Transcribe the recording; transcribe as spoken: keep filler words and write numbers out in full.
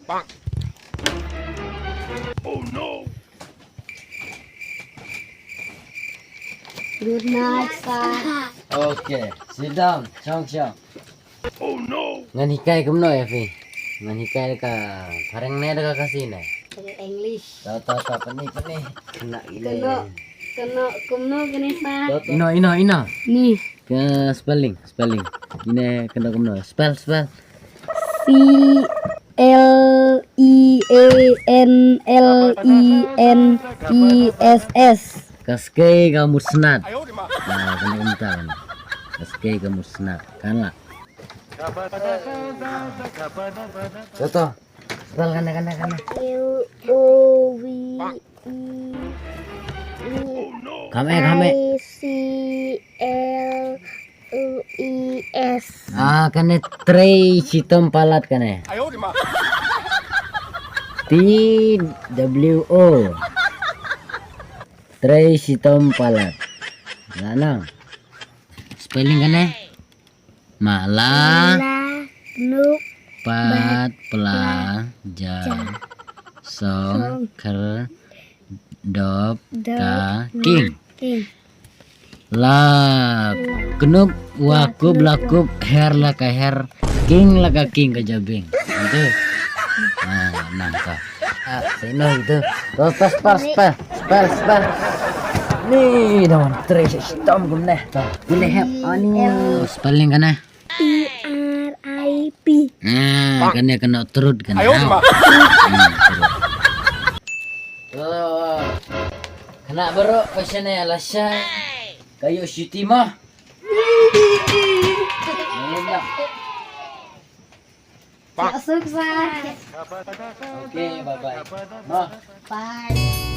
Good night, sir. Okay, sit down. Chong chong. Ngan hikai kumno ïa phi? Ngan hikai da ka phareng ne da ka Khasi ne? English. To to to, pyni pyni. Kena ine. Kena, kena kumno kena, sir? Ino ino ino. Ni. Ka spelling, spelling. Ine kena kumno? Spell, spell. C L E A N L E N E S S. Ka skei ka mut snat. Ah, kena kumta kena. Ka skei ka mut snat. Kan la. Joto. Spell kane, kane, kane. U O V E. Kham eh, kham eh. I C L E S. Ah, kane trei shitom palat kane. T W O. Trei shitom palat. Lah nang. Spelling kane? Ma la. La, nuk, pat, pla, ja, song, kher, dop, ka, king. King. La knup wa kup la kup, her la ka her, king la ka king ka jabieng. Ente. Ah, nangta. Ah, sino itu. Terus pas pas pas pas pas. Ni dong trei shitom kumne. Kumne hep ani. Spelling kane? E R I P. Ah, kane kane trut kane. Ayo, ma. Kane baru pasane lashai. Kayu shitima. Masuk, sir. Okay, bye bye. Ma. Bye.